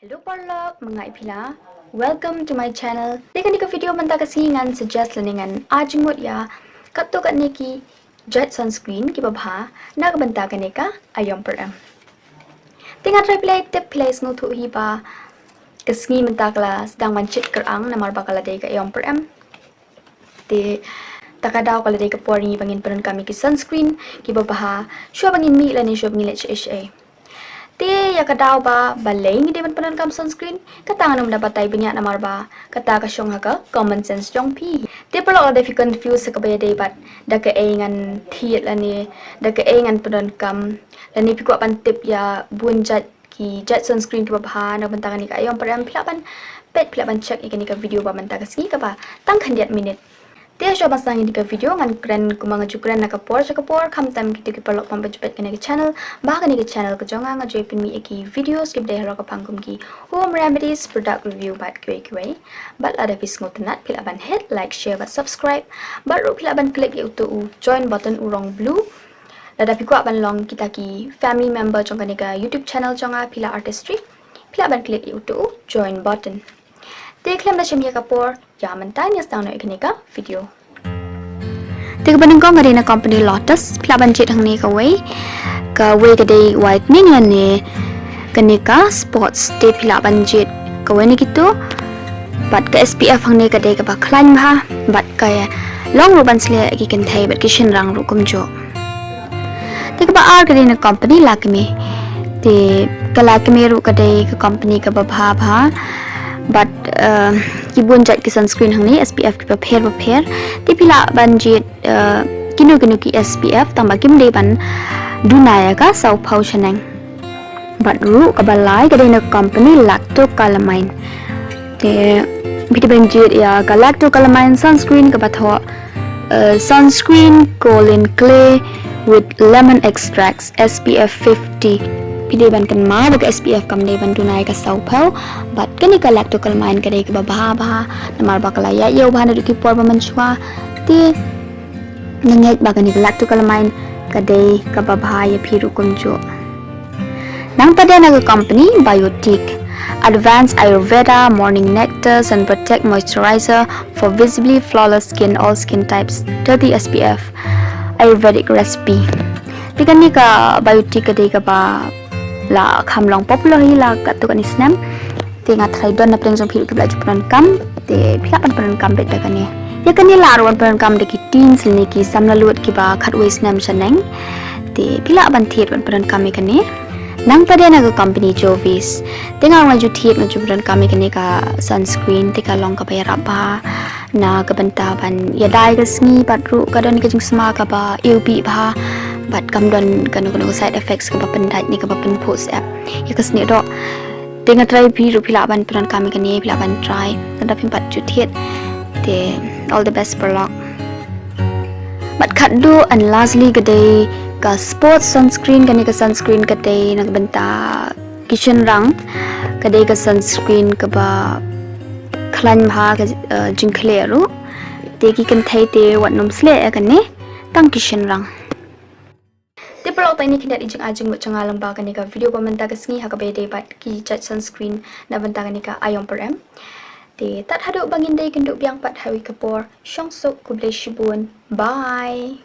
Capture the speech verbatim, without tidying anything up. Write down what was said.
Hello paralok, mynta phi la. Welcome to my channel. Te kane ka video mynta ka sngi ngan suggest lane ngan ai jingmut ïa katto katne ki jait sunscreen kiba bha na ka bynta kane ka aïom pyrem. Te nga trai phi la tip phi la sngewthuh hi ba ka sngi mynta ka la sdang ban shit kyrang namar ba ka la dei ka aïom pyrem. Te ta ka daw ka la dei ka por ngi ba ngin pyndonkam ïa ki sunscreen kiba bha shuwa ba ngin mih lane shuwa ba ngin leit shaei shaei. Te ïa ka daw ba balei ngi dei ban pyndonkam sunscreen, kata ngan ym da batai bniah namar ba kata ka shong ha ka common sense jong phi. Te paralok lada phi confuse ha kaba ïadei bad da kaei ngan thied lane da kaei ngan pyndonkam lane phi kwah ban tip ïa bun jait ki jait sunscreen kiba bha na bynta kane ka aïom pyrem, phi lah ban peit, phi lah ban check ïa kane ka video ba mynta ka sngi kaba tang khyndiat minit. Te shuwa ban sdang ïa kane ka video ngan kren kumba nga ju kren na ka por sha ka por, khamtam kito ki paralok ba ju peit kane ka channel, ba kane ka channel ka jong nga nga ju pynmih ïa ki videos kiba dei halor ka phang kum ki home remedies, product review bad kiwei kiwei. Bad lada phi sngewtynnat phi lah ban hit like, share bad subscribe. Bad ruh phi lah ban click ïa uto u join button u rong blue. Lada phi kwah ban long kita ki family member jong kane ka YouTube channel jong nga Pila Artistry, phi lah ban click ïa uto u join button. Te khlem da shim ïa ka por, ïa mynta ngin sdang noh ïa kane ka video. Te kaba nyngkong ka dei na company Lotus, phi lah ban jied hangne kawei, kawei ka dei whitening lane kane ka spots, te phi lah ban jied kawei na kito. Bad ka S P F hangne ka dei kaba khlaiñ bha, bad ka long ruh ban sleh ki kynthei bad ki shynrang ruh kumjuh. Te kaba ar ka dei na company Lakme. Te ka Lakme ruh ka dei ka company kaba bha bha. Bad eh, ki bun jait ki sunscreen hangne S P F kiba pher ba pher. Te phi lah ban jied eh, kino kino ki S P F tangba kim dei ban duna ïa ka sawphew shaneng. Bad ruh kaba lai ka dei na company Lactocalamine. Te phi dei ban jied ïa ka Lactocalamine sunscreen kaba thoh eh, sunscreen colon clay with lemon extracts S P F fifty. Phi dei ban kynmaw ba ka S P F kam dei ban duna ïa ka sawphew. Bad kane ka Lactocalamine ka dei kaba bha bha namar ba ka la ïaid ïew bha naduh ki por ba mynshuwa. Te nga ngeit ba kane ka Lactocalamine ka dei kaba bha ïa phi ruh kumjuh. Nangta dei na ka company Biotique. Advanced Ayurveda Morning Nectar Sun Protect Moisturizer for visibly flawless skin, all skin types, thirty S P F. Ayurvedic recipe. Te kane ka Biotique ka dei kaba la kham long popular hi la katto katne snem. Te nga tharai don na pdeng jong phi ruh kiba la ju pyndonkam. Te phi lah ban pyndonkam beit da kane. Ïa kane lah ruh ban pyndonkam da ki teens lane ki samla lut kiba khatwei snem shaneng. Te phi lah ban thied ban pyndonkam ïa kane. Nangta dei na ka company Jovis. Te nga nga ju thied nga ju pyndonkam ïa kane ka sunscreen, te ka long kaba ïarap bha na ka bynta ban ïada ïa ka sngi, bad ruh ka don ka jingsma kaba ïewbih bha. Bad kam don kano kano ka side effects kaba pyndait ne kaba pynphuh syep ïa ka snieh doh. Te nga tharai phi ruh phi lah ban pyndonkam ïa kane, phi lah ban try. Nangta phim pat ju thied. Te all the best paralok. Bad khatduh and lastly ka dei ka sports sunscreen, kane ka sunscreen ka dei na ka bynta ki shynrang, ka dei ka sunscreen kaba khlaiñ bha ka eh, jingkhleh ruh. Te ki kynthei te wat nym sleh ïa kane, tang ki shynrang. Te paralok, tang kine khyndiat i jingai jingmut jong nga lyngba kane ka video ba mynta ka sngi ha kaba ïadei bad ki jait sunscreen na bynta kane ka aïom pyrem. Te tad haduh ba ngin da ïakynduh biang pat ha kawei ka por, shong suk, khublei shibun. Bye.